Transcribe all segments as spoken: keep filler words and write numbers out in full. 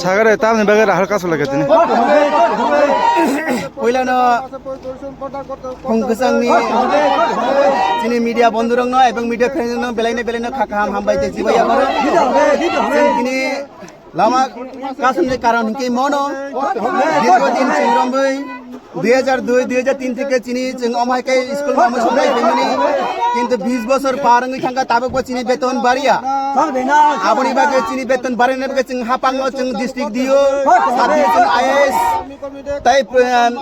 Sagare tamni bagwi Rahul kasu lage tini. Puilano khong kwchangni chini media bondhurokno ebong media friendno belaino belaino kha kaham hambai tei chibai yapharo. Chwng tini lama kasumni karon hinkhe mono dirgho din chwng romwi dui hajar dui, dui hajar tin theke chini chwng omo hai khe school mamwi songnai phaimani. Kintu bis bosor par wngwi thangkha, tabukbo chini beton bariya. Aboni bagwi chini beton barina bagwi chwng hapangno chwng district D O, sub division I A S, tei, um,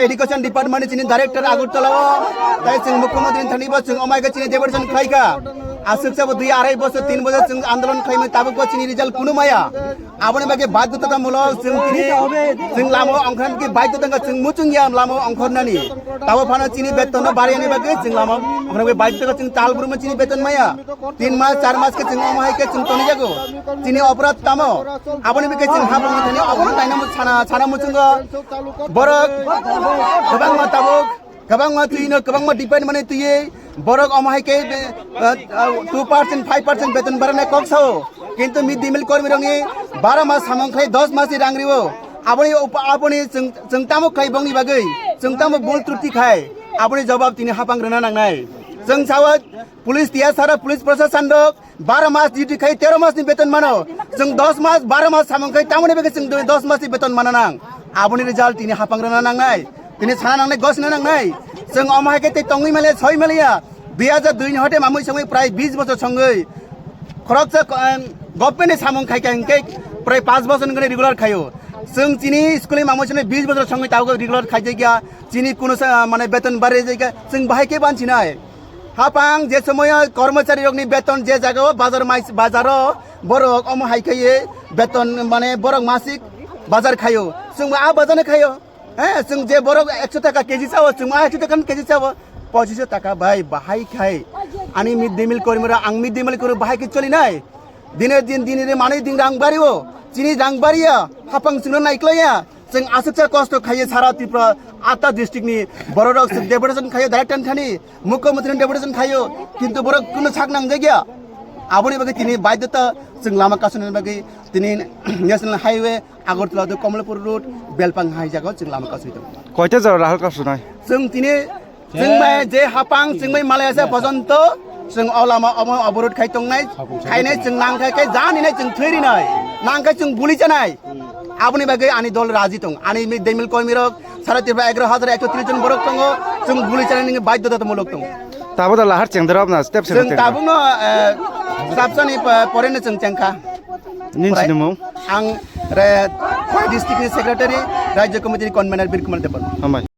education department ni chini director Agartala o, tei chwng mukhyamantri thani bo chwng omo hai khe chini deputation khlaikha. Aswk sabo dui arai bosor, tin bosor chwng andolon khlaimani, tabukbo chini result kunu maya. Aboni bagwi baidhotatamulok chwng tini chwng lama ongkhorna bagwi baidhota wngkha, chwng muchung ya lama ongkhornani. Tabo phano chini betonno bariyani bagwi chwng lama ongkhorna bagwi baidhota wngkha, chwng tal buruma chini beton maya. Tin mas, char mas khe chwng omo hai khe chwng tonijago. Chini oporad tamo? Aboni bagwi chwng hapangni thani obono naina mu-, sana, sana muchungo. Borok kwbangma tabuk Kwbangma twi no, kwbangma department ni twi borok omo hai khe, eh, eh, two percent, five percent beton barana kok sao. Kintu mid day meal kormi rokni baro mas samung khlai dos mas ni rang rio. Aboni upa-, aboni chwng, chwng tamo khai bongni bagwi, chwng tamo bul truti khai, aboni jawab tini hapang rwna nangnai. Chwng sao police tiya sara police proshashan rok baro mas duty khai tero mas ni beton mano. Chwng dos mas, baro mas samung khai tamoni bagwi chwng dos mas ni beton mana nang. Aboni result tini hapang rwna nangnai. Tini sana nangnai, gosna nangnai. Chwng omo hai khe tei tongwi maliya, soi maliya. Dui hajar dui ni hote mamui songwi prai bis bosor songwi. Khoroksa, em, government ni samung khai khai hinkhe prai panch bosor ni regular khaio. Chwng chini school ni mamui songwi bis bosor songwi tabuk regular khaijakya. Chini kuno sa, mane beton bari jakya. Chwng bahai khe bansinai. Hapang je somoyo kormochari rokni beton je jagao bazar mai, bazaro borok omo hai khaiye beton mane borok masik bazar khaio. Chwngbo a bazar no khaio. He, chwng je borok ekso taka K G sao, chwngbo a ekso taka K G sao. Pochiso taka bai bahai khai. Ani mid day meal kormira, ang mid day meal kormo bahai khe cholinai. Dine din, dine din manwi din rang bario. Chini rang bariya, hapang chwngno naiklaiya. Chwng aswksa kosto khaiye sara Tripura atta district ni bororok chwng deputation khaiyo direct thani, mukhyamantri ni deputation khaiyo, kintu borok kuno sak nangjakya. Aboni bagwi tini baidhota chwng lama kasuni bagwi tini National Highway Agartala to Kamalapur Road Belpang hai jagao chwng lama kasui tongo. Koita jora Rahul kasunai? Chwng tini Chwng bai je hapang chwng bai malai asa pojonto chwng o lama omo oborot khai tongnai, khainai chwng nang khai khai jani nai chwng thwi rinai, nang khai chwng buli chanai. Aboni bagwi ani dol raji tong, ani mid day meal kormi rok sara Tripura egaro hajar ekso tris jon borok tongo, chwng buli chanai nini baidhota mulok tong. Tabo da lahar chengdorok na step Chwng tabukno, eh, sabsani pa-, poreno chwng chengkha. Nin sinimung? Ang re district ni secretary, Rajya Committee ni convener Bir Kumar Debbarma. Hambai.